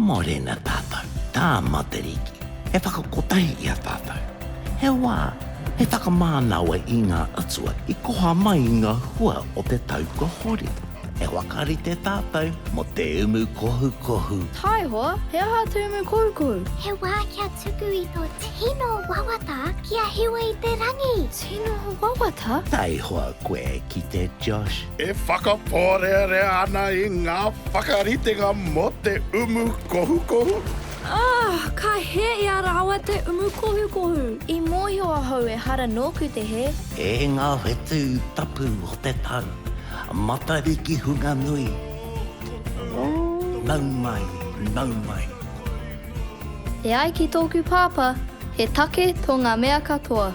Mōrena tātou, tā Matariki, he whakakotahi i a tātou. He wā hei whakamānawa i ngā atua i koha mai i ngā hua o te tau kua hori. He whakarite tātou mō te umu kohukohu. Taihoa, he aha te umu kohukohu? He wā kia tuku i tō tino wawata kia hiwa i te rangi. Tino wawata? Taihoa koe e kite Josh. E whakapōrearea ana i ngā whakaritenga mō te umu kohukohu. Ah, ka hē i a rāua te umu kohukohu. I mōhio ahau ehara nōku te hē. E ngā whetū tapu o te tau, Matariki hunga nui, nau mai, nau mai. E ai ki tōku pāpā, he take tō ngā mea katoa.